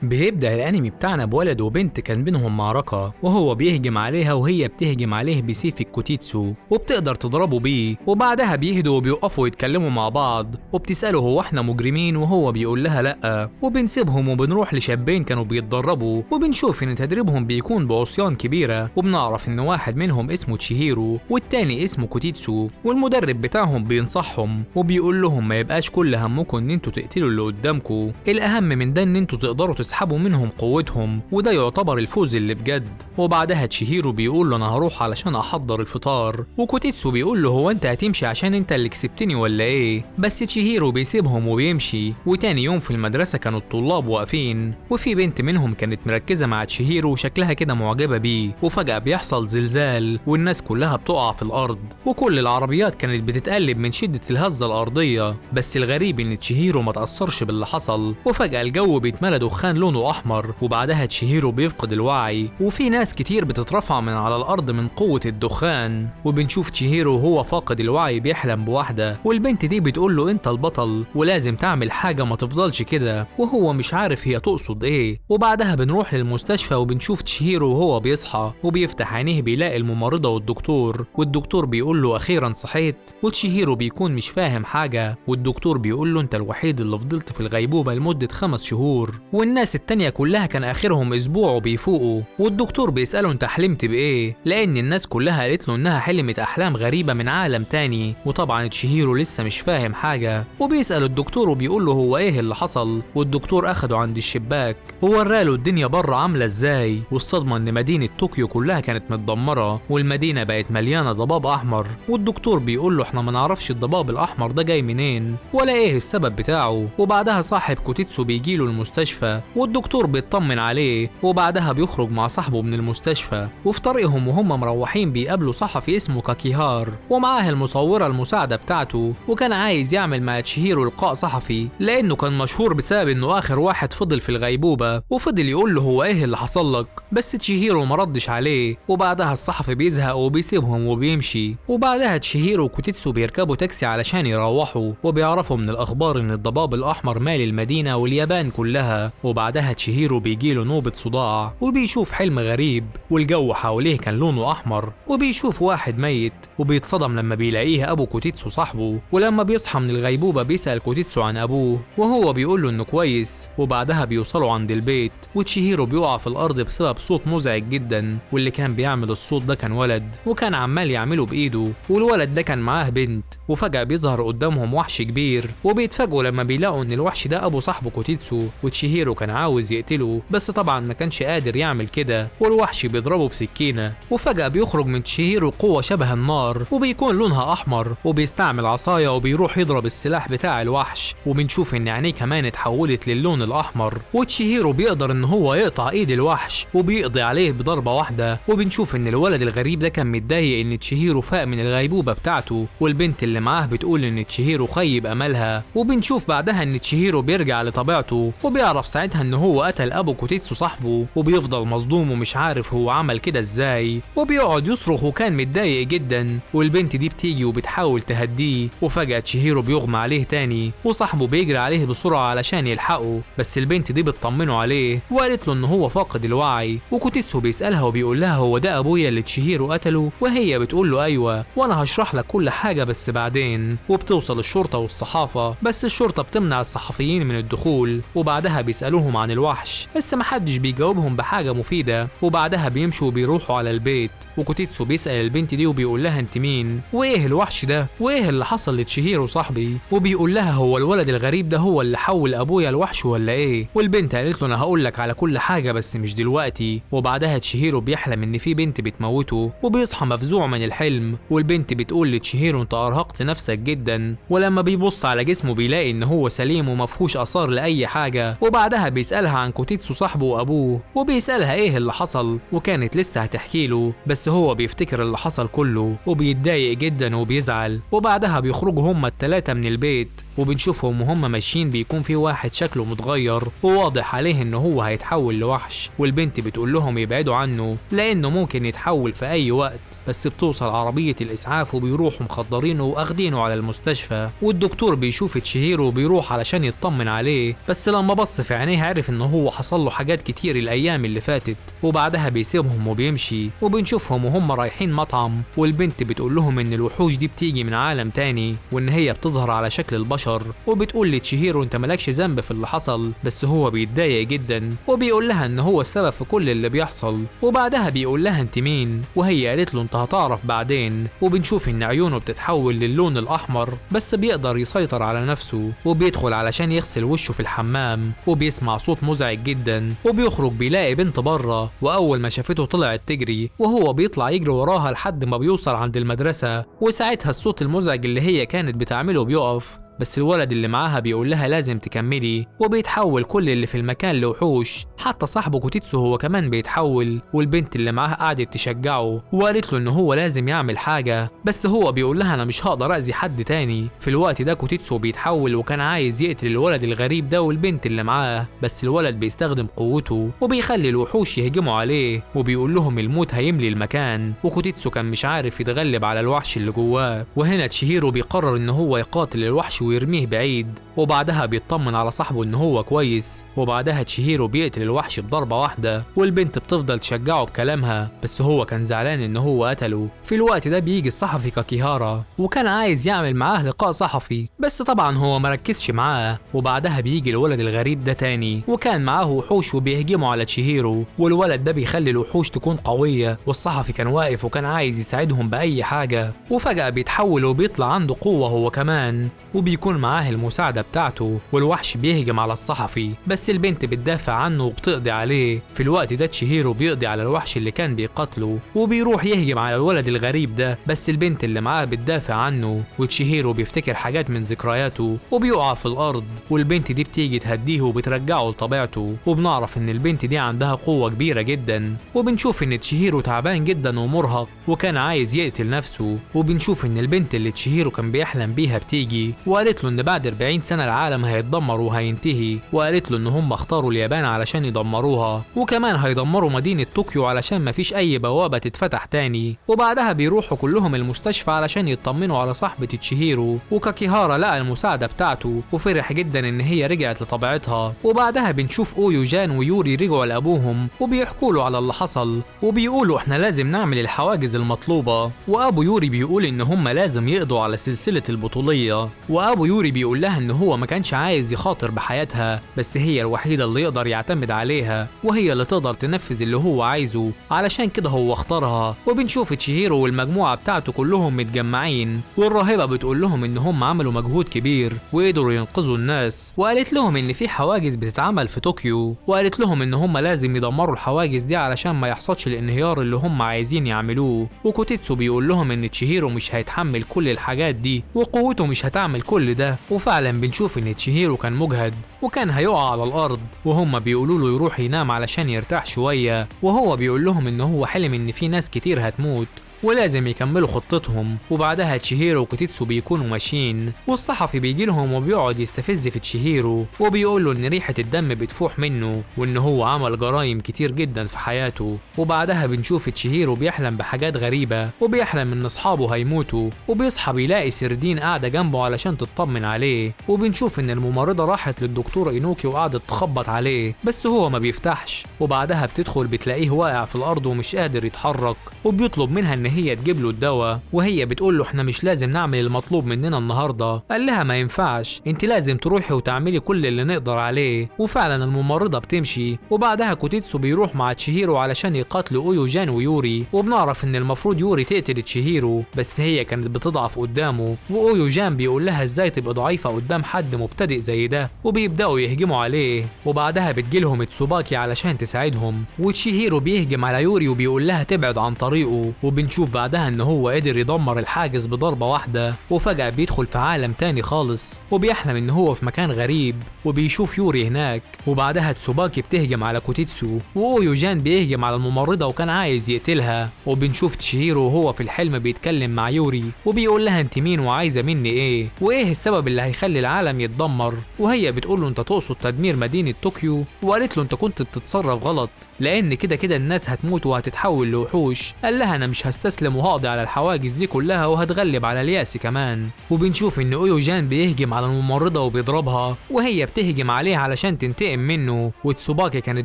بيبدأ الانمي بتاعنا بولد وبنت كان بينهم معركة، وهو بيهجم عليها وهي بتهجم عليه بسيف الكوتيتسو وبتقدر تضربه بيه. وبعدها بيهدوا وبيوقفوا يتكلموا مع بعض، وبتسأله هو احنا مجرمين؟ وهو بيقول لها لأ. وبنسيبهم وبنروح لشابين كانوا بيتدربوا، وبنشوف ان تدريبهم بيكون بعصيان كبيرة، وبنعرف ان واحد منهم اسمه تشيهيرو والتاني اسمه كوتيتسو. والمدرب بتاعهم بينصحهم وبيقول لهم ما يبقاش كل همكم ان انتوا تقتلوا اللي قدامكم، الاهم من ده ان انتوا تقدروا تسحبوا منهم قوتهم، وده يعتبر الفوز اللي بجد. وبعدها تشيهيرو بيقول له انا هروح علشان احضر الفطار، وكوتيتسو بيقول له هو انت هتمشي عشان انت اللي كسبتني ولا ايه؟ بس تشيهيرو بيسيبهم وبيمشي. وتاني يوم في المدرسة كانوا الطلاب واقفين، وفي بنت منهم كانت مركزة مع تشيهيرو وشكلها كده معجبة بيه. وفجأة بيحصل زلزال والناس كلها بتقع في الأرض، وكل العربيات كانت بتتقلب من شدة الهزة الأرضية. بس الغريب إن تشيهيرو ما تأثرش باللي حصل، وفجأة الجو بيتملى دخان لونه أحمر، وبعدها تشيهيرو بيفقد الوعي، وفي ناس كتير بتترفع من على الأرض من قوة الدخان. وبنشوف تشيهيرو وهو فاقد الوعي بيحلم بواحدة، والبنت دي بتقول له أنت البطل ولازم تعمل حاجة ما تفضلش كده، وهو مش عارف هي تقصد إيه. وبعدها بنروح للمستشفى وبنشوف تشيهيرو وهو بيصحى وبيفتح عينيه بيلاقي الممرضة والدكتور، والدكتور بيقول له أخيرا صحيت، وتشيهيرو بيكون مش فاهم حاجة، والدكتور بيقول له أنت الوحيد اللي فضلت في الغيبوبة لمدة 5 شهور، والناس التانية كلها كان آخرهم أسبوع وبيفوقوا. والدكتور بيسأله أنت حلمت بإيه؟ لأن الناس كلها قالت له إنها حلمت أحلام غريبة من عالم تاني، وطبعا تشيهيرو لسه مش فاهم حاجة، وبيسأل الدكتور وبيقول له هو إيه اللي حصل؟ والدكتور أخده عند الشباك ووراله الدنيا بره عاملة إزاي، والصدمة إن مدينة طوكيو كلها كانت متدمرة والمدينة بقت مليانة ضباب أحمر. والدكتور بيقول له إحنا ما نعرفش الضباب الأحمر ده جاي منين ولا إيه السبب بتاعه. وبعدها صاحب كوتيتسو بيجيله المستشفى والدكتور بيطمن عليه، وبعدها بيخرج مع صاحبه من المستشفى. وفي طريقهم وهم مروحين بيقابلوا صحفي اسمه كاكيهار ومعاه المصورة المساعدة بتاعته، وكان عايز يعمل مع تشيهيرو لقاء صحفي لأنه كان مشهور بسبب إنه آخر واحد فضل في الغيبوبة، وفضل يقول له هو إيه اللي حصل لك، بس تشيهيرو ما ردش عليه. وبعدها الصحفي بيزهق وبيسيبهم وبيمشي. وبعدها تشيهيرو وكوتيتسو بيركبوا تاكسي علشان يروحوا، وبيعرفوا من الأخبار إن الضباب الأحمر مالي المدينة واليابان كلها. وبعدها تشيهيرو بيجيله نوبة صداع وبيشوف حلم غريب، والجو حواليه كان لونه أحمر، وبيشوف واحد ميت، وبيتصدم لما بيلاقيه أبو كوتيتسو صاحبه. ولما بيصحى من الغيبوبة بيسأل كوتيتسو عن أبوه وهو بيقول له إنه كويس. وبعدها بيوصلوا عند البيت وتشيهيرو بيقع في الأرض بسبب صوت مزعج جدا، واللي كان بيعمل الصوت ده كان ولد، وكان عمال يعمله بإيده، والولد ده كان معاه بنت. وفجأة بيظهر قدامهم وحش كبير، وبيتفاجئوا لما بيلاقوا إن الوحش ده أبو صاحبه كوتيتسو، وتشيهيرو كان عاوز يقتله بس طبعا ما كانش قادر يعمل كده، والوحش بيضربه بسكينة. وفجأة بيخرج من تشيهيرو قوة شبه النار وبيكون لونها أحمر، وبيستعمل عصاية وبيروح يضرب السلاح بتاع الوحش، وبنشوف إن عينيه كمان اتحولت للون الأحمر. وتشيهيرو بيقدر إن هو يقطع إيد الوحش وبيقضي عليه بضربة واحدة. وبنشوف إن الولد الغريب ده كان متضايق إن تشيهيرو فاق من الغيبوبة بتاعته، والبنت اللي معاه بتقول إن تشيهيرو خيب أملها. وبنشوف بعدها إن تشيهيرو بيرجع لطبيعته، وبيعرف ساعتها إن هو قتل أبو كوتيتسو صاحبه، وبيفضل مصدوم ومش عارف هو عمل كده إزاي، وبيقعد يصرخ وكان متضايق جدا. والبنت دي بتيجي وبتحاول تهديه، وفجأة تشيهيرو بيغمى عليه تاني، وصاحبه بيجري عليه بسرعة علشان يلحقه، بس البنت دي بتطمنه عليه وقالت له إن هو فاقد الوعي. وكوتيتسو بيسألها وبيقول لها هو ده أبويا اللي تشيهيرو قتله؟ وهي بتقول له أيوه، وأنا هشرح لك كل حاجة بس بعدين. وبتوصل الشرطة والصحافة، بس الشرطة بتمنع الصحفيين من الدخول. وبعدها بيسألوهم عن الوحش بس محدش بيجاوبهم بحاجة مفيدة. وبعدها بيمشوا وبيروحوا على البيت، وكوتيتسو بيسأل البنت دي وبيقول لها انت مين؟ وايه الوحش ده؟ وايه اللي حصل لتشيهيرو صاحبي؟ وبيقول لها هو الولد الغريب ده هو اللي حول ابويا الوحش ولا ايه؟ والبنت قالت له انا هقول لك على كل حاجة بس مش دلوقتي. وبعدها تشيهيرو بيحلم ان في بنت بتموته، وبيصحى مفزوع من الحلم. والبنت بتقول لتشيهيرو انت ارهقت نفسك جدا، ولما بيبص على جسمه بيلاقي ان هو سليم ومفهوش اثار لاي حاجة. وبعدها بيسألها عن كوتيتسو صاحبه وابوه، وبيسألها ايه اللي حصل، وكانت لسه هتحكي له بس هو بيفتكر اللي حصل كله وبيتضايق جدا وبيزعل. وبعدها بيخرجوا هما التلاتة من البيت، وبنشوفهم وهم ماشيين بيكون في واحد شكله متغير وواضح عليه ان هو هيتحول لوحش، والبنت بتقول لهم يبعدوا عنه لانه ممكن يتحول في اي وقت. بس بتوصل عربية الاسعاف وبيروحوا مخدرينه واخدينه على المستشفى، والدكتور بيشوف تشيهيرو وبيروح علشان يطمن عليه، بس لما بص في عينيه عرف ان هو حصل له حاجات كتير الايام اللي فاتت. وبعدها بيسيبهم وبيمشي، وبنشوفهم وهم رايحين مطعم، والبنت بتقول لهم ان الوحوش دي بتيجي من عالم تاني وان هي بتظهر على شكل البشر، وبتقول لتشيهيرو انت مالكش ذنب في اللي حصل، بس هو بيتضايق جدا وبيقول لها ان هو السبب في كل اللي بيحصل. وبعدها بيقول لها انت مين، وهي قالت له انت هتعرف بعدين. وبنشوف ان عيونه بتتحول للون الاحمر، بس بيقدر يسيطر على نفسه، وبيدخل علشان يغسل وشه في الحمام، وبيسمع صوت مزعج جدا، وبيخرج بيلاقي بنت بره، واول ما شافته طلعت تجري، وهو بيطلع يجري وراها لحد ما بيوصل عند المدرسة، وساعتها الصوت المزعج اللي هي كانت بتعمله بيقف، بس الولد اللي معاها بيقول لها لازم تكملي، وبيتحول كل اللي في المكان لوحوش، حتى صاحبه كوتيتسو هو كمان بيتحول. والبنت اللي معاها قعدت تشجعه وقالت له ان هو لازم يعمل حاجة، بس هو بيقول لها انا مش هقدر اذي حد تاني. في الوقت ده كوتيتسو بيتحول وكان عايز يقتل الولد الغريب ده والبنت اللي معاه، بس الولد بيستخدم قوته وبيخلي الوحوش يهجموا عليه، وبيقول لهم الموت هيملي المكان، وكوتيتسو كان مش عارف يتغلب على الوحش اللي جواه. وهنا تشيهيرو بيقرر ان هو يقاتل الوحش ويرميه بعيد، وبعدها بيطمن على صاحبه ان هو كويس. وبعدها تشيهيرو بيقتل الوحش بضربة واحدة، والبنت بتفضل تشجعه بكلامها، بس هو كان زعلان ان هو قتله. في الوقت ده بيجي الصحفي كاكيهارا، وكان عايز يعمل معاه لقاء صحفي، بس طبعا هو مركزش معاه. وبعدها بيجي الولد الغريب ده تاني، وكان معاه وحوش وبيهجموا على تشيهيرو، والولد ده بيخلي الوحوش تكون قوية، والصحفي كان واقف وكان عايز يساعدهم بأي حاجة، وفجأة بيتحول وبيطلع عنده قوة هو كمان، وبيكون معاه المساعدة بتاعته، والوحش بيهجم على الصحفي، بس البنت بتدافع عنه وبتقضي عليه. في الوقت ده تشيهيرو بيقضي على الوحش اللي كان بيقاتله، وبيروح يهجم على الولد الغريب ده، بس البنت اللي معاه بتدافع عنه، وتشيهيرو بيفتكر حاجات من ذكرياته وبيقع في الأرض، والبنت دي بتيجي تهديه وبترجعه لطبيعته. وبنعرف إن البنت دي عندها قوة كبيرة جدا. وبنشوف إن تشيهيرو تعبان جدا ومرهق وكان عايز يقتل نفسه. وبنشوف إن البنت اللي تشيهيرو كان بيحلم بيها بتيجي وقالت له إن بعد 40 سنة العالم هيتدمر وهينتهي، وقالت له إن هم اختاروا اليابان علشان يدمروها، وكمان هيدمروا مدينة طوكيو علشان مفيش أي بوابة تتفتح تاني. وبعدها بيروحوا كلهم المستشفى علشان يطمنوا على صاحبة تشيهيرو، وكاكيهارا لقى المساعدة بتاعته وفرح جدا إن هي رجعت لطبيعتها. وبعدها بنشوف أويو جان ويوري رجعوا لأبوهم وبيحكوا له على اللي حصل، وبيقولوا إحنا لازم نعمل الحواجز المطلوبة. وأبو يوري بيقول إن هم لازم يقضوا على سلسلة البطولية، وأبو يوري بيقول لها إن هو ما كانش عايز يخاطر بحياتها، بس هي الوحيدة اللي يقدر يعتمد عليها وهي اللي تقدر تنفذ اللي هو عايزه، علشان كده هو اختارها. وبنشوف تشيهيرو والمجموعة بتاعته كلهم متجمعين، والراهبة بتقول لهم إن هم عملوا مجهود كبير وقدروا ينقذوا الناس، وقالت لهم إن في حواجز بتتعمل في طوكيو، وقالت لهم إن هم لازم يدمروا الحواجز دي علشان ما يحصلش الانهيار اللي هم عايزين يعملوه. وكوتيتسو بيقول لهم إن تشيهيرو مش هيتحمل كل الحاجات دي وقوته مش هتعمل كل ده. وفعلا بنشوف إن تشيهيرو كان مجهد وكان هيقع على الأرض، وهم بيقولوا له يروح ينام علشان يرتاح شوية، وهو بيقول لهم إن هو حلم إن في ناس كتير هتموت ولازم يكملوا خطتهم. وبعدها تشيهيرو وكوتيتسو بيكونوا ماشيين، والصحفي بيجي لهم وبيقعد يستفز في تشيهيرو وبيقول له ان ريحة الدم بتفوح منه وان هو عمل جرايم كتير جدا في حياته. وبعدها بنشوف تشيهيرو بيحلم بحاجات غريبة، وبيحلم ان اصحابه هيموتوا، وبيصحى بيلاقي سردين قاعدة جنبه علشان تطمن عليه. وبنشوف ان الممرضة راحت للدكتور اينوكي وقعدت تخبط عليه بس هو ما بيفتحش. وبعدها بتدخل بتلاقيه واقع في الارض ومش قادر يتحرك، وبيطلب منها ان هي تجيب له الدواء، وهي بتقول له احنا مش لازم نعمل المطلوب مننا النهارده. قال لها ما ينفعش، انت لازم تروحي وتعملي كل اللي نقدر عليه. وفعلا الممرضه بتمشي. وبعدها كوتيتسو بيروح مع تشيهيرو علشان يقاتلوا اويو جان ويوري، وبنعرف ان المفروض يوري تقتل تشيهيرو بس هي كانت بتضعف قدامه، واويو جان بيقول لها ازاي تبقى ضعيفه قدام حد مبتدئ زي ده، وبيبداوا يهجموا عليه. وبعدها بتجيلهم تسوباكي علشان تساعدهم، وتشيهيرو بيهجم على يوري وبيقول لها تبعد عن طريقه. وبنشوف وبنشوف بعدها ان هو قدر يدمر الحاجز بضربة واحدة، وفجأة بيدخل في عالم تاني خالص وبيحلم ان هو في مكان غريب وبيشوف يوري هناك. وبعدها تسوباكي بتهجم على كوتيتسو، واويوجان بيهجم على الممرضة وكان عايز يقتلها. وبنشوف تشيهيرو وهو في الحلم بيتكلم مع يوري وبيقول لها انت مين وعايزة مني ايه وايه السبب اللي هيخلي العالم يتدمر، وهي بتقول له انت تقصد تدمير مدينة طوكيو، وقالت له انت كنت بتتصرف غلط لان كده كده الناس هتموت وهتتحول لوحوش. قال لها انا مش هستسلم وهقضي على الحواجز دي كلها وهتغلب على الياس كمان. وبنشوف ان اويوجان بيهجم على الممرضة وبيضربها، وهي بتهجم عليه علشان تنتقم منه، وتسوباكي كانت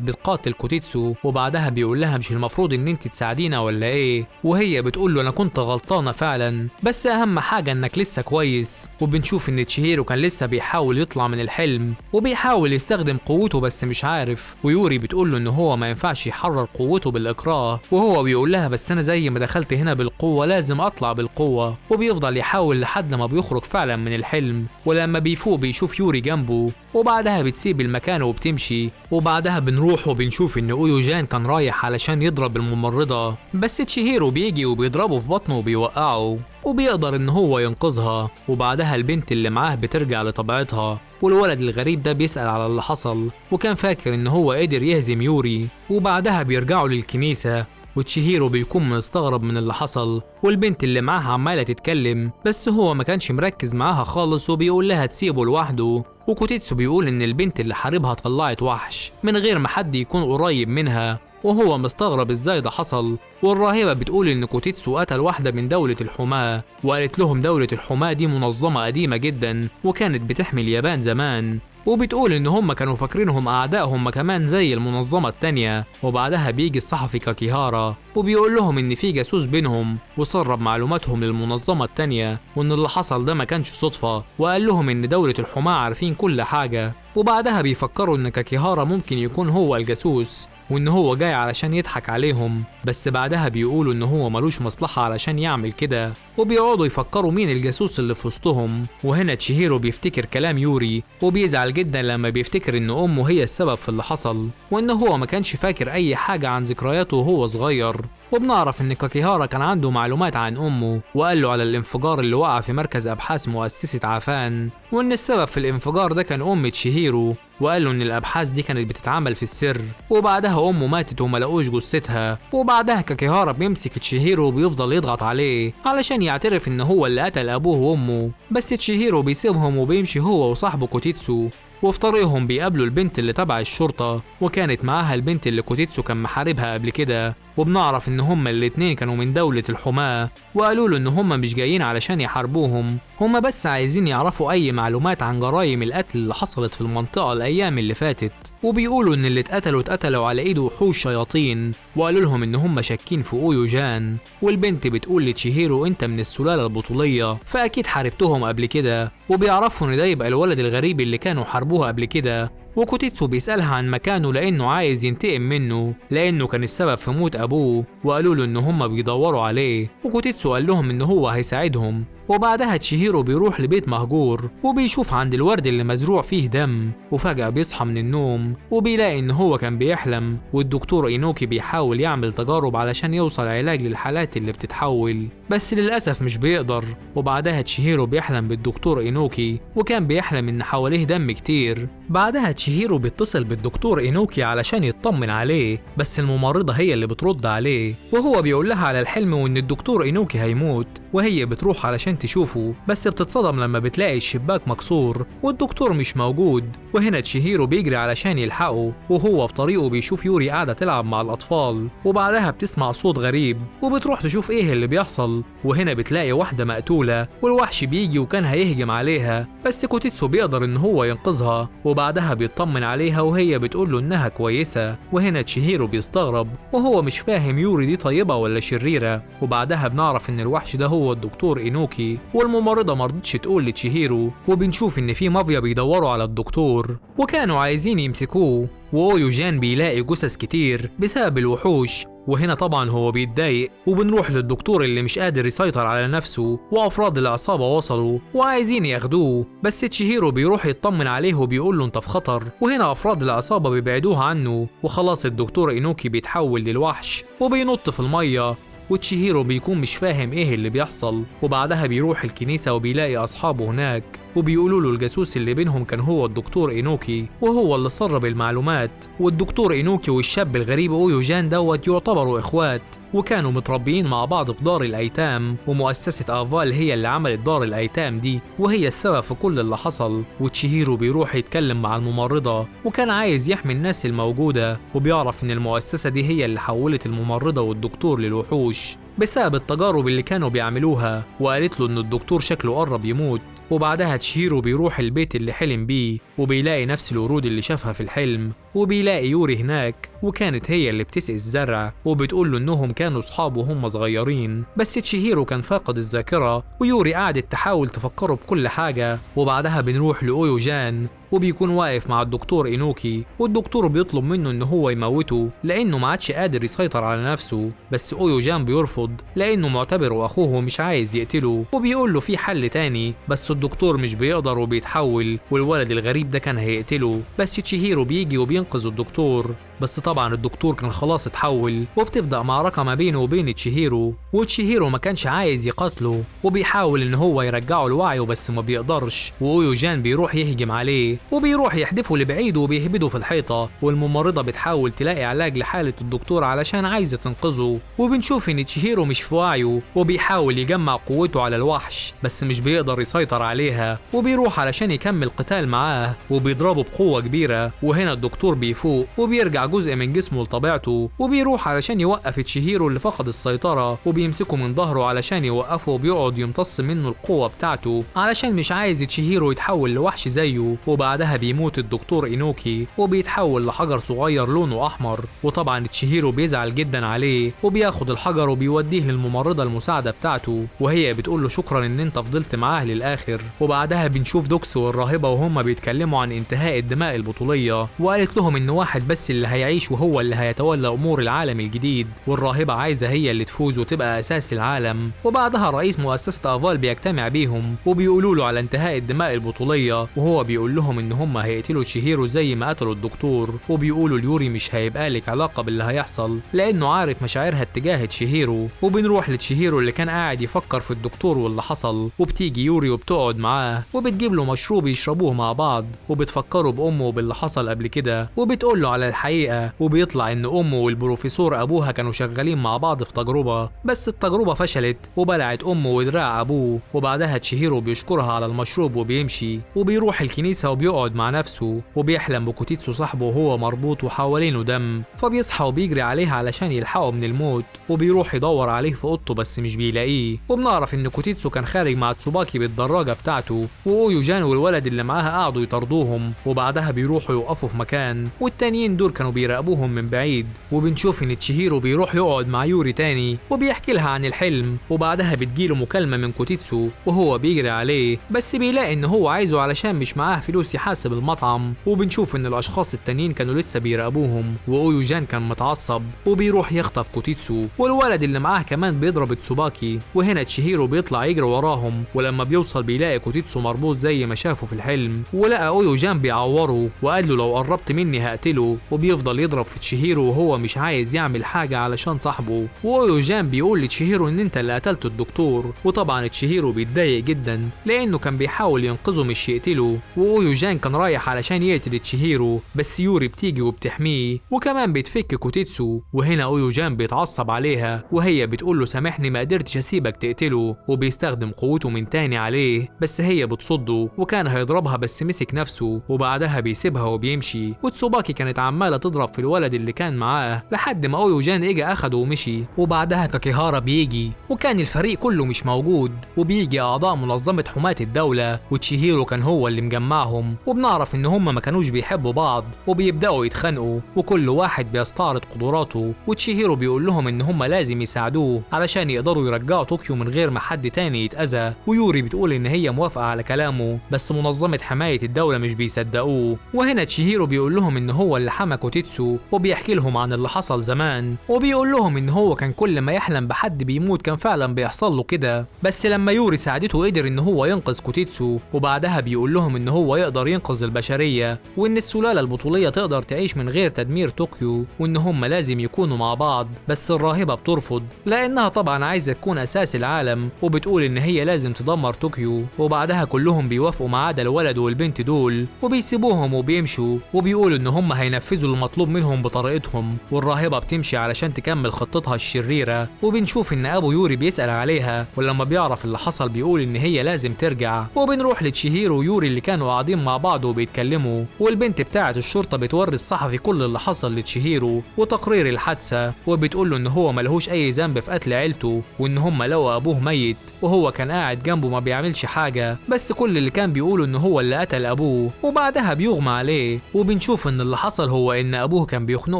بتقاتل كوتيتسو. وبعدها بيقول لها مش المفروض ان انت تساعدينا ولا ايه، وهي بتقول له انا كنت غلطانة فعلا بس اهم حاجة انك لسه كويس. وبنشوف ان تشيهيرو كان لسه بيحاول يطلع من الحلم وبيحاول يستخدم قوته بس مش عارف، ويوري بتقول له ان هو ما ينفعش يحرر قوته بالاكراه، وهو بيقول لها بس انا زي ما دخلت هنا بالقوة لازم اطلع بالقوة. وبيفضل يحاول لحد ما بيخرج فعلا من الحلم، ولما بيفوق بيشوف يوري جنبه، وبعدها بتسيب المكان وبتمشي. وبعدها بنروح وبنشوف ان اويوجان كان رايح علشان يضرب الممرضة، بس تشيهيرو بيجي وبيضربه في بطنه وبيوقعه وبيقدر ان هو ينقذها. وبعدها البنت اللي معاه بترجع لطبيعتها، والولد الغريب ده بيسأل على اللي حصل وكان فاكر ان هو قدر يهزم يوري. وبعدها بيرجعوا للكنيسة، وتشيهيرو بيكون مستغرب من اللي حصل، والبنت اللي معاها عمالة تتكلم بس هو ما كانش مركز معاها خالص وبيقول لها تسيبه لوحده. وكوتيتسو بيقول ان البنت اللي حاربها طلعت وحش من غير ما حد يكون قريب منها، وهو مستغرب ازاي ده حصل. والراهبة بتقول ان كوتيتسو قتل واحدة من دولة الحماة، وقالت لهم دولة الحماة دي منظمة قديمة جدا وكانت بتحمي اليابان زمان، وبتقول ان هم كانوا فاكرينهم اعدائهم كمان زي المنظمة التانية. وبعدها بيجي الصحفي كاكيهارا وبيقول لهم ان في جاسوس بينهم وسرب معلوماتهم للمنظمة التانية، وان اللي حصل ده ما كانش صدفة، وقال لهم ان دولة الحماة عارفين كل حاجة. وبعدها بيفكروا ان كاكيهارا ممكن يكون هو الجاسوس وان هو جاي علشان يضحك عليهم، بس بعدها بيقولوا ان هو ملوش مصلحة علشان يعمل كده، وبيقعدوا يفكروا مين الجاسوس اللي في وسطهم. وهنا تشيهيرو بيفتكر كلام يوري وبيزعل جدا لما بيفتكر ان امه هي السبب في اللي حصل، وان هو ما كانش فاكر اي حاجة عن ذكرياته وهو صغير. وبنعرف ان كاكيهارا كان عنده معلومات عن امه، وقال له على الانفجار اللي وقع في مركز ابحاث مؤسسة عفان، وان السبب في الانفجار ده كان ام تشيهيرو، وقال له ان الابحاث دي كانت بتتعمل في السر. وبعدها امه ماتت وما لقوش جثتها. وبعدها كاكيهارا بيمسك تشيهيرو وبيفضل يضغط عليه علشان يعترف ان هو اللي قتل ابوه وامه، بس تشيهيرو بيسيبهم وبيمشي هو وصاحبه كوتيتسو. وفي طريقهم بيقابلوا البنت اللي تبع الشرطة، وكانت معاها البنت اللي كوتيتسو كان محاربها قبل كده، وبنعرف ان هما الاتنين كانوا من دولة الحماة، وقالوا له ان هما مش جايين علشان يحاربوهم، هما بس عايزين يعرفوا اي معلومات عن جرائم القتل اللي حصلت في المنطقة الايام اللي فاتت. وبيقولوا ان اللي اتقتلوا اتقتلوا على ايد وحوش شياطين، وقالوا لهم ان هما شاكين في اويوجان. والبنت بتقول لتشيهيرو انت من السلالة البطولية فاكيد حاربتهم قبل كده، وبيعرفوا ان ده يبقى الولد الغريب اللي كانوا حاربوه قبل كده. وكوتيتسو بيسألها عن مكانه لأنه عايز ينتقم منه لأنه كان السبب في موت أبوه، وقالوا له إن هما بيدوروا عليه، وكوتيتسو قال لهم إن هو هيساعدهم. وبعدها تشيهيرو بيروح لبيت مهجور وبيشوف عند الورد اللي مزروع فيه دم، وفجأة بيصحى من النوم وبيلاقي إن هو كان بيحلم، والدكتور إينوكي بيحاول يعمل تجارب علشان يوصل علاج للحالات اللي بتتحول، بس للأسف مش بيقدر. وبعدها تشيهيرو بيحلم بالدكتور إينوكي، وكان بيحلم إن حواليه دم كتير. بعدها تشيهيرو بيتصل بالدكتور إينوكي علشان يطمن عليه، بس الممرضة هي اللي بترد عليه، وهو بيقول لها على الحلم وإن الدكتور إينوكي هيموت، وهي بتروح علشان تشوفه، بس بتتصدم لما بتلاقي الشباك مكسور والدكتور مش موجود. وهنا تشيهيرو بيجري علشان يلحقه، وهو في طريقه بيشوف يوري قاعدة تلعب مع الأطفال، وبعدها بتسمع صوت غريب وبتروح تشوف إيه اللي بيحصل، وهنا بتلاقي واحدة مقتولة والوحش بيجي وكان هيهجم عليها، بس كوتيتسو بيقدر إن هو ينقذها، وبعدها بيطمن عليها وهي بتقول له إنها كويسة. وهنا تشيهيرو بيستغرب وهو مش فاهم يوري دي طيبة ولا شريرة. وبعدها بنعرف إن الوحش ده هو الدكتور إينوكي، والممرضة مرضتش تقول لتشيهيرو. وبنشوف إن في مافيا بيدوروا على الدكتور وكانوا عايزين يمسكوه، وأويوجان بيلاقي جثث كتير بسبب الوحوش، وهنا طبعا هو بيتضايق. وبنروح للدكتور اللي مش قادر يسيطر على نفسه، وافراد العصابه وصلوا وعايزين ياخدوه، بس تشيهيرو بيروح يطمن عليه وبيقول له انت في خطر، وهنا افراد العصابه بيبعدوه عنه، وخلاص الدكتور إينوكي بيتحول للوحش وبينط في الميه. وتشيهيرو بيكون مش فاهم ايه اللي بيحصل. وبعدها بيروح الكنيسة وبيلاقي أصحابه هناك، وبيقولوا له الجاسوس اللي بينهم كان هو الدكتور إينوكي وهو اللي سرب المعلومات. والدكتور إينوكي والشاب الغريب أويوجان دوت يعتبروا إخوات، وكانوا متربيين مع بعض في دار الأيتام، ومؤسسة آفال هي اللي عملت دار الأيتام دي وهي السبب في كل اللي حصل. وتشيهيرو بيروح يتكلم مع الممرضة، وكان عايز يحمي الناس الموجودة، وبيعرف إن المؤسسة دي هي اللي حولت الممرضة والدكتور للوحوش بسبب التجارب اللي كانوا بيعملوها، وقالت له إن الدكتور شكله قرب يموت. وبعدها تشيهيرو بيروح البيت اللي حلم بيه، وبيلاقي نفس الورود اللي شافها في الحلم، وبيلاقي يوري هناك وكانت هي اللي بتسقي الزرع، وبتقول له انهم كانوا صحاب وهم صغيرين، بس تشيهيرو كان فاقد الذاكرة، ويوري قعدت تحاول تفكره بكل حاجة. وبعدها بنروح لأويوجان، وبيكون واقف مع الدكتور إينوكي، والدكتور بيطلب منه إن هو يموته لأنه ما عادش قادر يسيطر على نفسه، بس أويوجان بيرفض لأنه معتبره أخوه ومش عايز يقتله، وبيقول له في حل تاني، بس الدكتور مش بيقدر وبيتحول، والولد الغريب ده كان هيقتله، بس تشيهيرو بيجي وبينقذ الدكتور، بس طبعا الدكتور كان خلاص اتحول. وبتبدأ معركة ما بينه وبين تشيهيرو، وتشيهيرو ما كانش عايز يقاتله وبيحاول ان هو يرجعه لوعيه بس ما بيقدرش، وأويوجان بيروح يهجم عليه وبيروح يحدفه لبعيد وبيهبده في الحيطة، والممرضة بتحاول تلاقي علاج لحالة الدكتور علشان عايزة تنقذه. وبنشوف ان تشيهيرو مش في وعيه وبيحاول يجمع قوته على الوحش بس مش بيقدر يسيطر عليها، وبيروح علشان يكمل قتال معاه وبيضربه بقوة كبيرة. وهنا الدكتور بيفوق وبيرجع جزء من جسمه لطبيعته، وبيروح علشان يوقف تشيهيرو اللي فقد السيطرة، وبيمسكه من ظهره علشان يوقفه، وبيقعد يمتص منه القوة بتاعته علشان مش عايز تشيهيرو يتحول لوحش زيه. وبعدها بيموت الدكتور إينوكي وبيتحول لحجر صغير لونه أحمر، وطبعا تشيهيرو بيزعل جدا عليه وبياخد الحجر وبيوديه للممرضة المساعدة بتاعته، وهي بتقول له شكرا ان انت فضلت معاه للآخر. وبعدها بنشوف دوكس والراهبة وهم بيتكلموا عن انتهاء الدماء البطولية، وقالت لهم ان واحد بس اللي هيعيش وهو اللي هيتولى امور العالم الجديد، والراهبة عايزة هي اللي تفوز وتبقى اساس العالم. وبعدها رئيس مؤسسة افال بيجتمع بيهم وبيقولوا له على انتهاء الدماء البطولية، وهو بيقول لهم ان هم هيقتلوا تشيهيرو زي ما قتلوا الدكتور، وبيقولوا ليوري مش هيبقى لك علاقة باللي هيحصل لانه عارف مشاعرها اتجاه تشيهيرو. وبنروح لتشيهيرو اللي كان قاعد يفكر في الدكتور واللي حصل، وبتيجي يوري وبتقعد معاه وبتجيب له مشروب يشربوه مع بعض، وبتفكره بامه وباللي حصل قبل كده، وبتقول له على الحقيقة. وبيطلع ان امه والبروفيسور ابوها كانوا شغالين مع بعض في تجربة، بس التجربة فشلت وبلعت امه ودراع ابوه. وبعدها تشيهيرو بيشكرها على المشروب وبيمشي، وبيروح الكنيسة وبيقعد مع نفسه، وبيحلم بكوتيتسو صاحبه وهو مربوط وحوالينه دم، فبيصحى وبيجري عليه علشان يلحقه من الموت، وبيروح يدور عليه في اوضته بس مش بيلاقيه. وبنعرف ان كوتيتسو كان خارج مع تسوباكي بالدراجة بتاعته، واويوجان والولد اللي معاها قعدوا يطاردوهم، وبعدها بيروحوا يوقفوا في مكان، والتانيين دول كانوا بيراقبوهم من بعيد. وبنشوف ان تشيهيرو بيروح يقعد مع يوري تاني وبيحكي لها عن الحلم، وبعدها بتجيله مكالمة من كوتيتسو وهو بيجري عليه، بس بيلاقي ان هو عايزه علشان مش معاه فلوس يحاسب المطعم. وبنشوف ان الاشخاص التانيين كانوا لسه بيراقبوهم، واويوجان كان متعصب وبيروح يخطف كوتيتسو، والولد اللي معاه كمان بيضرب تسوباكي. وهنا تشيهيرو بيطلع يجري وراهم، ولما بيوصل بيلاقي كوتيتسو مربوط زي ما شافه في الحلم، ولقى اويوجان بيعوره وقال له لو قربت مني هقتله، وبيفضل يضرب في تشيهيرو وهو مش عايز يعمل حاجة علشان صاحبه. واويوجان بيقول لتشيهيرو ان انت اللي قتلت الدكتور، وطبعا تشيهيرو بيتضايق جدا لانه كان بيحاول ينقذه مش يقتله، واويوجان كان رايح علشان يقتل تشيهيرو بس يوري بتيجي وبتحميه وكمان بتفك كوتيتسو. وهنا اويوجان بيتعصب عليها وهي بتقول له سامحني ما قدرتش اسيبك تقتله، وبيستخدم قوته من تاني عليه بس هي بتصده وكان هيضربها بس مسك نفسه، وبعدها بيسيبها وبيمشي. وتسوباكي كانت عماله تضرب في الولد اللي كان معاه لحد ما اويوجان اجى اخده ومشي. وبعدها كاكيهارا بيجي وكان الفريق كله مش موجود، وبيجي اعضاء منظمه حماة الدوله، وتشيهيرو كان هو اللي مجمعهم. وبنعرف ان هم ما كانوش بيحبوا بعض وبيبداوا يتخانقوا وكل واحد بيستعرض قدراته، وتشيهيرو بيقول لهم ان هم لازم يساعدوه علشان يقدروا يرجعوا طوكيو من غير ما حد تاني يتأذى. ويوري بتقول ان هي موافقه على كلامه بس منظمه حمايه الدوله مش بيصدقوه. وهنا تشيهيرو بيقول لهم ان هو اللي حمى كوتيتسو كوتيتسو وبيحكي لهم عن اللي حصل زمان، وبيقول لهم ان هو كان كل ما يحلم بحد بيموت كان فعلا بيحصل له كده، بس لما يوري ساعدته قدر ان هو ينقذ كوتيتسو. وبعدها بيقول لهم ان هو يقدر ينقذ البشرية، وان السلالة البطولية تقدر تعيش من غير تدمير طوكيو، وان هم لازم يكونوا مع بعض. بس الراهبة بترفض لانها طبعا عايزة تكون اساس العالم، وبتقول ان هي لازم تدمر طوكيو. وبعدها كلهم بيوافقوا ما عدا الولد والبنت دول، وبيسيبوهم وبيمشوا، وبيقولوا ان هم هينفذوا المطلوب منهم بطريقتهم. والراهبة بتمشي علشان تكمل خطتها الشريرة، وبنشوف ان ابو يوري بيسأل عليها، ولما بيعرف اللي حصل بيقول ان هي لازم ترجع. وبنروح لتشيهيرو ويوري اللي كانوا قاعدين مع بعض وبيتكلموا، والبنت بتاعة الشرطة بتوري الصحفي كل اللي حصل لتشيهيرو وتقرير الحادثة، وبتقول له ان هو ملهوش اي ذنب في قتل عيلته، وان هم لقوا ابوه ميت وهو كان قاعد جنبه ما بيعملش حاجة، بس كل اللي كان بيقوله ان هو اللي قتل ابوه. وبعدها بيغمى عليه، وبنشوف ان اللي حصل هو ان ابوه كان بيخنقه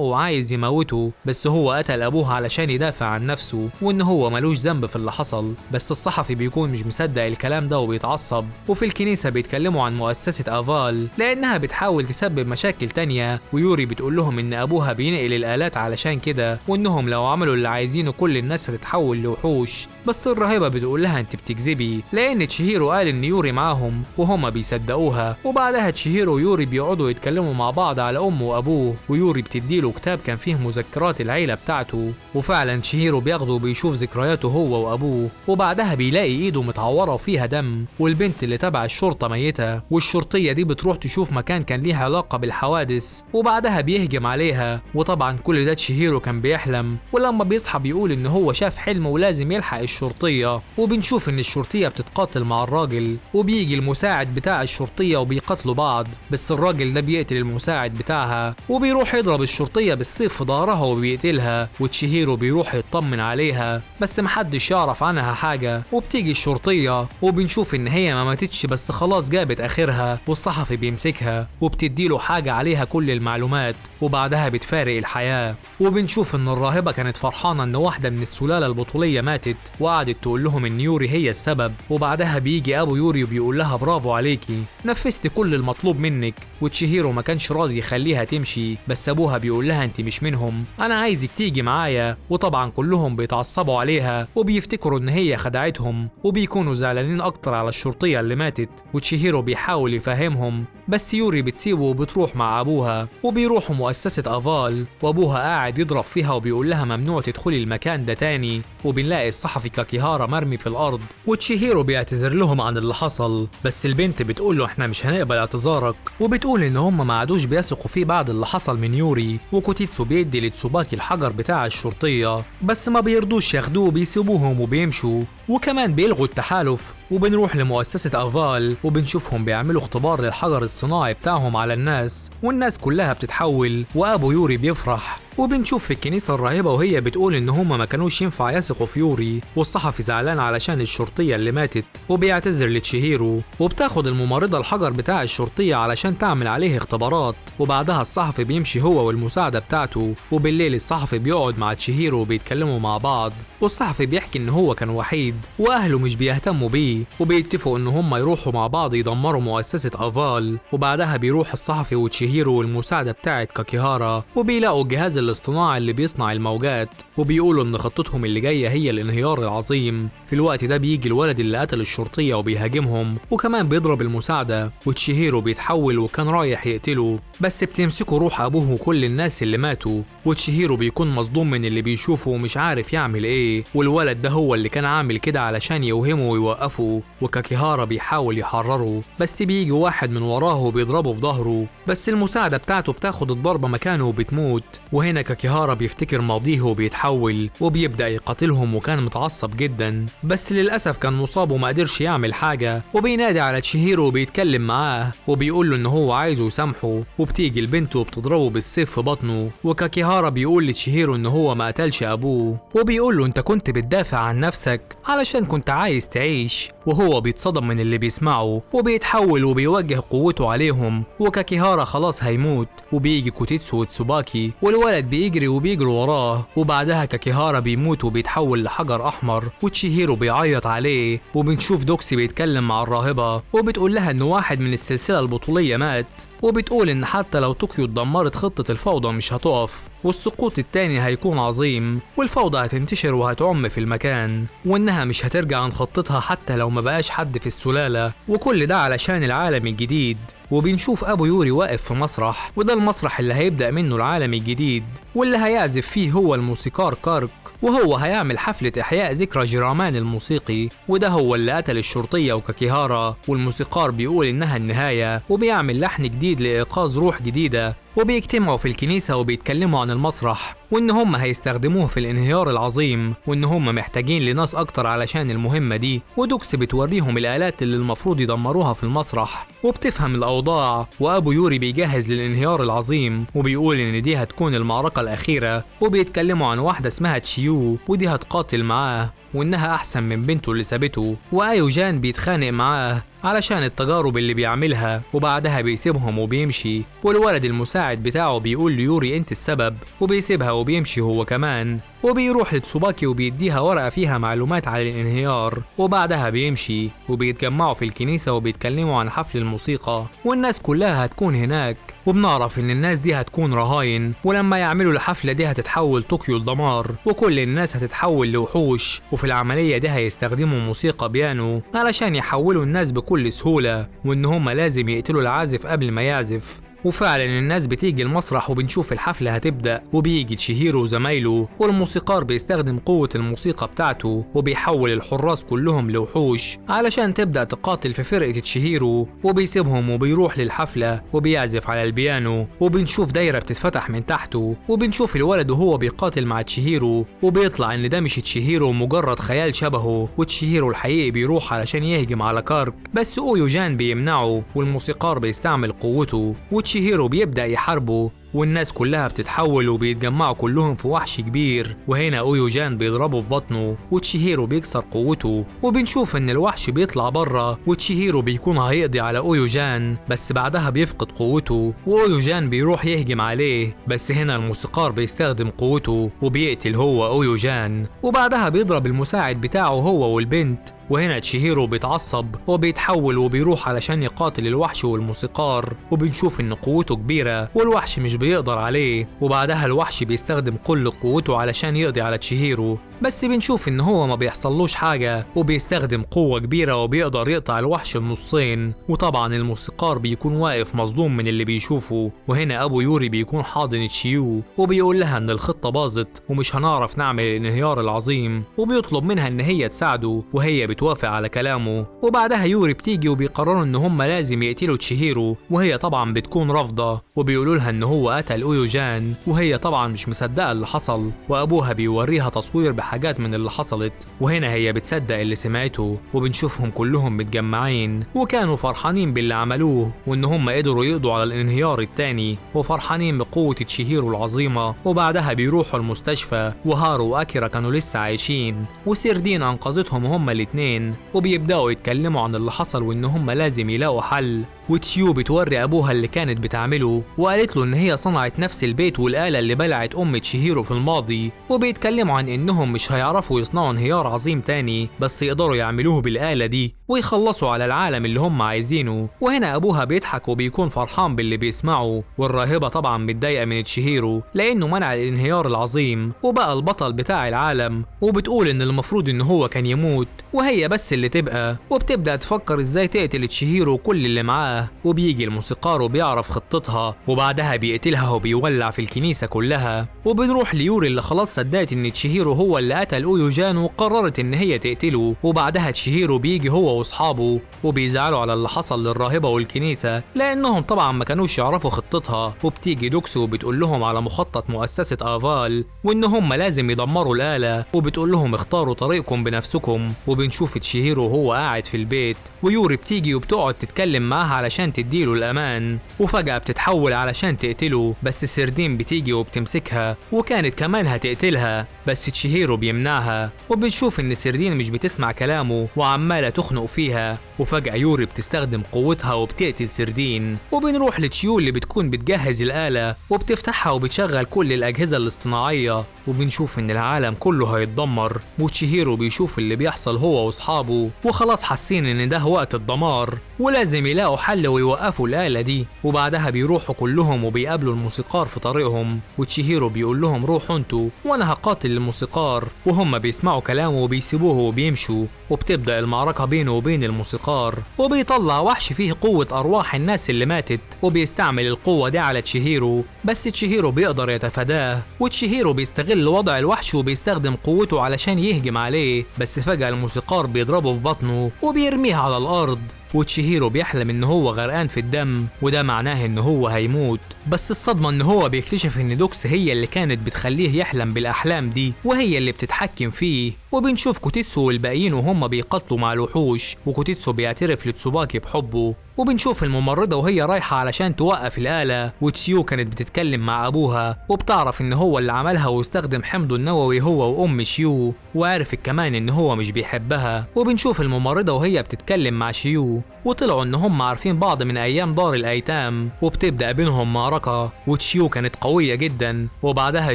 وعايز يموته، بس هو قتل ابوه علشان يدافع عن نفسه، وان هو ملوش ذنب في اللي حصل. بس الصحفي بيكون مش مصدق الكلام ده وبيتعصب. وفي الكنيسة بيتكلموا عن مؤسسة افال لانها بتحاول تسبب مشاكل تانية، ويوري بتقول لهم ان ابوها بينقل الالات علشان كده، وانهم لو عملوا اللي عايزينه كل الناس هتتحول لوحوش. بس الراهبة بتقول لها انت بتكذبي، لان تشيهيرو قال ان يوري معاهم وهما بيصدقوها. وبعدها تشيهيرو ويوري بيقعدوا يتكلموا مع بعض على امه وابوه، ويوري بتديله كتاب كان فيه مذكرات العيلة بتاعته، وفعلا تشيهيرو بياخده وبيشوف ذكرياته هو وابوه. وبعدها بيلاقي ايده متعورة وفيها دم، والبنت اللي تبع الشرطة ميتة، والشرطية دي بتروح تشوف مكان كان ليها علاقة بالحوادث، وبعدها بيهجم عليها. وطبعا كل ده تشيهيرو كان بيحلم، ولما بيصحى بيقول ان هو شاف حلم ولازم يلحق الشرطية. وبنشوف ان الشرطية بتتقاتل مع الراجل، وبيجي المساعد بتاع الشرطية وبيقاتلوا بعض، بس الراجل ده بيقتل المساعد بتاعها، وبيروح يضرب الشرطية بالسيف في ظهرها وبيقتلها. وتشيهيرو بيروح يطمن عليها بس محدش يعرف عنها حاجة. وبتيجي الشرطية وبنشوف ان هي ما ماتتش، بس خلاص جابت اخرها، والصحفي بيمسكها وبتديله حاجة عليها كل المعلومات، وبعدها بتفارق الحياة. وبنشوف ان الراهبة كانت فرحانة ان واحدة من السلالة البطولية ماتت، وقعدت تقول لهم ان يوري هي السبب. وبعدها بيجي ابو يوري وبيقول لها برافو عليكي، نفذت كل المطلوب منك. وتشيهيرو ما كانش راضي يخليها تمشي، بس ابوها بيقول لها انت مش منهم، انا عايزك تيجي معايا. وطبعا كلهم بيتعصبوا عليها وبيفتكروا ان هي خدعتهم، وبيكونوا زعلانين اكتر على الشرطية اللي ماتت. وتشيهيرو بيحاول يفهمهم، بس يوري بتسيبه وبتروح مع ابوها، وبيروحوا مؤسسة افال، وابوها قاعد يضرب فيها وبيقول لها ممنوع تدخلي المكان ده تاني. وبنلاقي الصحفي كاكيهارا مرمي في الارض، وتشيهيرو بيعتذر لهم عن اللي حصل، بس البنت بتقول له احنا مش هنقبل اعتذارك، وبتقول ان هم ما عادوش بيثقوا فيه بعد اللي حصل من يوري. وكوتيتسو بيدي لتسوباكي الحجر بتاع الشرطية، بس ما بيرضوش ياخدوه، بيسيبوهم وبيمشوا، وكمان بيلغوا التحالف. وبنروح لمؤسسة افال وبنشوفهم بيعملوا اختبار للحجر الصناعي بتاعهم على الناس، والناس كلها بتتحول، وابو يوري بيفرح. وبنشوف في الكنيسة الراهبة وهي بتقول إن هما ما كانوش ينفع يثقوا في يوري، والصحفي زعلان علشان الشرطية اللي ماتت وبيعتذر لتشيهيرو. وبتاخد الممرضة الحجر بتاع الشرطية علشان تعمل عليه اختبارات، وبعدها الصحفي بيمشي هو والمساعدة بتاعته. وبالليل الصحفي بيقعد مع تشيهيرو وبيتكلموا مع بعض، والصحفي بيحكي إن هو كان وحيد وأهله مش بيهتموا بيه، وبيتفقوا إن هما يروحوا مع بعض يدمروا مؤسسة أفال. وبعدها بيروح الصحفي وتشيهيرو والمساعدة بتاعت كاكيهارا وبيلاقوا الجهاز الاصطناعي اللي بيصنع الموجات، وبيقولوا ان خطتهم اللي جايه هي الانهيار العظيم. في الوقت ده بيجي الولد اللي قتل الشرطيه وبيهاجمهم، وكمان بيضرب المساعده، وتشيهيرو بيتحول وكان رايح يقتله، بس بتمسكه روح ابوه وكل الناس اللي ماتوا. وتشيهيرو بيكون مصدوم من اللي بيشوفه ومش عارف يعمل ايه، والولد ده هو اللي كان عامل كده علشان يوهمه ويوقفه. وكاكيهارا بيحاول يحرره، بس بيجي واحد من وراه وبيضربه في ظهره، بس المساعده بتاعته بتاخد الضربه مكانه وبتموت. وهنا كاكيهارا بيفتكر ماضيه وبيتحول وبيبدأ يقاتلهم، وكان متعصب جدا، بس للأسف كان مصاب وما قدرش يعمل حاجة. وبينادي على تشيهيرو وبيتكلم معاه وبيقول له إن هو عايزه يسامحه، وبتيجي البنت وبتضربه بالسيف في بطنه. وكاكيهارا بيقول لتشيهيرو إن هو ما قتلش أبوه، وبيقول له أنت كنت بتدافع عن نفسك علشان كنت عايز تعيش. وهو بيتصدم من اللي بيسمعه وبيتحول وبيوجه قوته عليهم، وكاكيهارا خلاص هيموت. وبيجي كوتيتسو وتسوباكي والولد والولد بيجري وبيجروا وراه. وبعدها كاكيهارا بيموت وبيتحول لحجر احمر، وتشيهيرو بيعيط عليه. وبنشوف دوكسي بيتكلم مع الراهبة وبتقول لها ان واحد من السلسلة البطولية مات، وبتقول ان حتى لو طوكيو اتدمرت خطة الفوضى مش هتقف، والسقوط التاني هيكون عظيم، والفوضى هتنتشر وهتعم في المكان، وانها مش هترجع عن خطتها حتى لو ما بقاش حد في السلالة، وكل ده علشان العالم الجديد. وبنشوف ابو يوري واقف في مسرح، وده المسرح اللي هيبدأ منه العالم الجديد، واللي هيعزف فيه هو الموسيقار كارك، وهو هيعمل حفلة إحياء ذكرى جيرامان الموسيقي، وده هو اللي قتل الشرطية وكاكيهارا. والموسيقار بيقول إنها النهاية، وبيعمل لحن جديد لإيقاظ روح جديدة. وبيجتمعوا في الكنيسة وبيتكلموا عن المسرح، وإن هم هيستخدموه في الانهيار العظيم، وإن هم محتاجين لناس أكتر علشان المهمة دي. ودوكس بتوريهم الآلات اللي المفروض يدمروها في المسرح، وبتفهم الأوضاع. وأبو يوري بيجهز للانهيار العظيم، وبيقول إن دي هتكون المعركة الأخيرة. وبيتكلموا عن واحدة اسمها تشيو، ودي هتقاتل معاه، وإنها أحسن من بنته اللي سابته. وأيوجان بيتخانق معاه علشان التجارب اللي بيعملها، وبعدها بيسيبهم وبيمشي. والولد المساعد بتاعه بيقول ليوري انت السبب، وبيسيبها وبيمشي هو كمان. وبيروح لتسوباكي وبيديها ورقة فيها معلومات عن الانهيار، وبعدها بيمشي. وبيتجمعوا في الكنيسة وبيتكلموا عن حفل الموسيقى، والناس كلها هتكون هناك. وبنعرف ان الناس دي هتكون رهاين، ولما يعملوا الحفلة دي هتتحول طوكيو لدمار، وكل الناس هتتحول لوحوش. وفي العملية دي هيستخدموا موسيقى بيانو علشان يحولوا الناس بكل سهولة، وان هم لازم يقتلوا العازف قبل ما يعزف. وفعلا الناس بتيجي المسرح، وبنشوف الحفلة هتبدأ، وبيجي تشيهيرو وزمايله، والموسيقار بيستخدم قوة الموسيقى بتاعته وبيحول الحراس كلهم لوحوش علشان تبدأ تقاتل في فرقة تشيهيرو. وبيسيبهم وبيروح للحفلة وبيعزف على البيانو، وبنشوف دايرة بتتفتح من تحته، وبنشوف الولد وهو بيقاتل مع تشيهيرو، وبيطلع ان ده مش تشيهيرو، مجرد خيال شبهه. وتشيهيرو الحقيقي بيروح علشان يهجم على كارك، بس اويوجان بيمنعه، والموسيقار بيستعمل قوته، وتشيهيرو بيبدأ يحاربه، والناس كلها بتتحول وبيتجمعوا كلهم في وحش كبير. وهنا اويوجان بيضربه في بطنه، وتشيهيرو بيكسر قوته، وبنشوف ان الوحش بيطلع بره، وتشيهيرو بيكون هيقضي على اويوجان، بس بعدها بيفقد قوته، واويوجان بيروح يهجم عليه، بس هنا الموسيقار بيستخدم قوته وبيقتل هو اويوجان. وبعدها بيضرب المساعد بتاعه هو والبنت، وهنا تشيهيرو بيتعصب وبيتحول وبيروح علشان يقاتل الوحش والموسيقار، وبنشوف ان قوته كبيرة والوحش مش بيقدر عليه. وبعدها الوحش بيستخدم كل قوته علشان يقضي على تشيهيرو، بس بنشوف ان هو ما بيحصلوش حاجة، وبيستخدم قوة كبيرة وبيقدر يقطع الوحش النصين. وطبعا الموسيقار بيكون واقف مصدوم من اللي بيشوفه. وهنا ابو يوري بيكون حاضن تشيو وبيقول لها ان الخطة باظت ومش هنعرف نعمل الانهيار العظيم، وبيطلب منها ان هي تساعده، وهي بتوافق على كلامه. وبعدها يوري بتيجي وبيقرروا ان هم لازم يقتلوا تشيهيرو، وهي طبعا بتكون رافضة، وبيقولوا لها ان هو قتل اويوجان، وهي طبعا مش مصدقة اللي حصل. وابوها بيوريها تصوير بحاجات من اللي حصلت، وهنا هي بتصدق اللي سمعته. وبنشوفهم كلهم متجمعين وكانوا فرحانين باللي عملوه، وان هم قدروا يقضوا على الانهيار التاني، وفرحانين بقوة تشيهيرو العظيمة. وبعدها بيروحوا المستشفى، وهارو واكيرا كانوا لسه عايشين، وسيردين انقذتهم هما الاتنين، وبيبدأوا يتكلموا عن اللي حصل وان هم لازم يلاقوا حل. وتشيو بتوري ابوها اللي كانت بتعمله، وقالت له ان هي صنعت نفس البيت والآلة اللي بلعت ام تشيهيرو في الماضي، وبيتكلموا عن انهم مش هيعرفوا يصنعوا انهيار عظيم تاني، بس يقدروا يعملوه بالآلة دي ويخلصوا على العالم اللي هم عايزينه. وهنا ابوها بيضحك وبيكون فرحان باللي بيسمعه، والراهبة طبعا متضايقة من تشيهيرو لانه منع الانهيار العظيم وبقى البطل بتاع العالم، وبتقول ان المفروض ان هو كان يموت وهي بس اللي تبقى. وبتبدأ تفكر ازاي تقتل تشيهيرو وكل اللي معاه، وبيجي الموسيقار وبيعرف خطتها، وبعدها بيقتلها وبيولع في الكنيسة كلها. وبنروح ليوري اللي خلاص صدقت ان تشيهيرو هو اللي قتل اويوجان وقررت ان هي تقتله. وبعدها تشيهيرو بيجي هو واصحابه وبيزعلوا على اللي حصل للراهبة والكنيسة لانهم طبعا ما كانوش يعرفوا خطتها. وبتيجي دوكسو وبتقول لهم على مخطط مؤسسة افال وان هم لازم يدمروا الآلة، وبتقول لهم اختاروا طريقكم بنفسكم. وبنشوف تشيهيرو وهو قاعد في البيت، ويوري بتيجي وبتقعد تتكلم معاه علشان تديله الأمان، وفجأة بتتحول علشان تقتله، بس سردين بتيجي وبتمسكها وكانت كمان هتقتلها، بس تشيهيرو بيمنعها. وبنشوف ان سردين مش بتسمع كلامه وعمالة تخنق فيها، وفجأة يوري بتستخدم قوتها وبتقتل سردين. وبنروح لتشيو اللي بتكون بتجهز الآلة وبتفتحها وبتشغل كل الأجهزة الاصطناعية، وبنشوف إن العالم كله هيتدمر. وتشيهيرو بيشوف اللي بيحصل هو وأصحابه، وخلاص حاسين إن ده وقت الدمار ولازم يلاقوا حل ويوقفوا الآلة دي. وبعدها بيروحوا كلهم وبيقابلوا الموسيقار في طريقهم، وتشيهيرو بيقول لهم روحوا انتوا وانا هقاتل الموسيقار، وهم بيسمعوا كلامه وبيسيبوه وبيمشوا. وبتبدأ المعركة بينه وبين الموسيقار، وبيطلع وحش فيه قوة أرواح الناس اللي ماتت، وبيستعمل القوة دي على تشيهيرو، بس تشيهيرو بيقدر يتفاداه. وتشيهيرو بيستغل وضع الوحش وبيستخدم قوته علشان يهجم عليه، بس فجأة الموسيقار بيضربه في بطنه وبيرميه على الأرض. وتشيهيرو بيحلم ان هو غرقان في الدم، وده معناه ان هو هيموت. بس الصدمة ان هو بيكتشف ان دوكس هي اللي كانت بتخليه يحلم بالاحلام دي، وهي اللي بتتحكم فيه. وبنشوف كوتيتسو والباقيين وهم بيقاتلوا مع الوحوش، وكوتيتسو بيعترف لتسوباكي بحبه. وبنشوف الممرضة وهي رايحة علشان توقف الآلة، وتشيو كانت بتتكلم مع أبوها وبتعرف إن هو اللي عملها واستخدم حمضه النووي هو وأم شيو، وعرفت كمان إن هو مش بيحبها. وبنشوف الممرضة وهي بتتكلم مع شيو، وطلعوا إن هم عارفين بعض من أيام دار الأيتام، وبتبدأ بينهم معركة. وتشيو كانت قوية جدا، وبعدها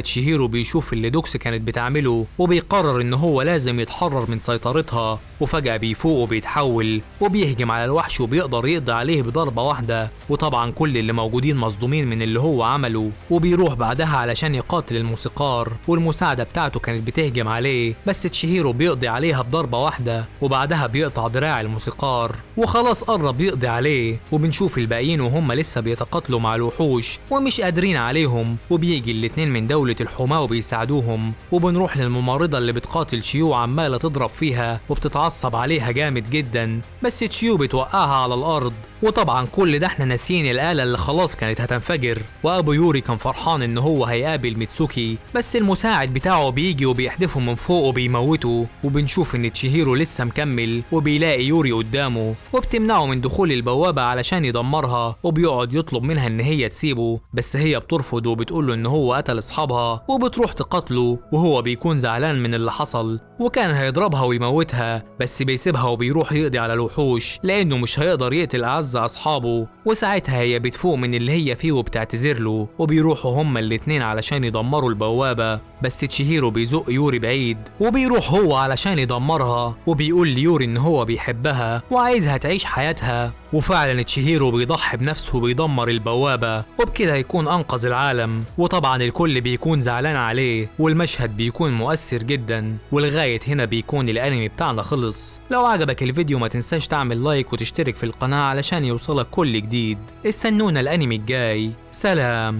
تشيهيرو بيشوف اللي دوكس كانت بتعمله وبيقرر إن هو لازم يتحرر من سيطرتها. وفجأة بيفوق وبيتحول وبيهجم على الوحش وبيقدر يقضي عليه بضربة واحدة، وطبعا كل اللي موجودين مصدومين من اللي هو عمله. وبيروح بعدها علشان يقاتل الموسيقار، والمساعدة بتاعته كانت بتهجم عليه، بس تشيهيرو بيقضي عليها بضربة واحدة، وبعدها بيقطع دراع الموسيقار وخلاص قرب يقضي عليه. وبنشوف الباقيين وهم لسه بيتقاتلوا مع الوحوش ومش قادرين عليهم، وبيجي الاتنين من دولة الحماة وبيساعدوهم. وبنروح للممرضة اللي بتقاتل شيو عمالة تضرب فيها وبتتعصب عليها جامد جدا، بس تشيو بتوقعها على الأرض. وطبعا كل ده احنا ناسيين الآلة اللي خلاص كانت هتنفجر. وأبو يوري كان فرحان إن هو هيقابل ميتسوكي، بس المساعد بتاعه بيجي وبيحدفه من فوق وبيموته. وبنشوف إن تشيهيرو لسه مكمل وبيلاقي يوري قدامه، وبتمنعه من دخول البوابة علشان يدمرها، وبيقعد يطلب منها إن هي تسيبه، بس هي بترفض وبتقوله إن هو قتل أصحابها وبتروح تقاتله. وهو بيكون زعلان من اللي حصل وكان هيضربها ويموتها، بس بيسيبها وبيروح يقضي على الوحوش لأنه مش هيقدر يقتل أعز أصحابه. وساعتها هي بتفوق من اللي هي فيه وبتعتذر له، وبيروحوا هما الاتنين علشان يدمروا البوابة، بس تشيهيرو بيزق يوري بعيد وبيروح هو علشان يدمرها، وبيقول ليوري إن هو بيحبها وعايزها تعيش حياتها. وفعلا تشيهيرو بيضحي بنفسه وبيدمر البوابة، وبكده هيكون أنقذ العالم. وطبعا الكل بيكون زعلان عليه، والمشهد بيكون مؤثر جدا. ولغاية هنا بيكون الأنمي بتاعنا خلص. لو عجبك الفيديو ما تنساش تعمل لايك وتشترك في القناة علشان يوصلك كل جديد. استنونا الأنمي الجاي. سلام.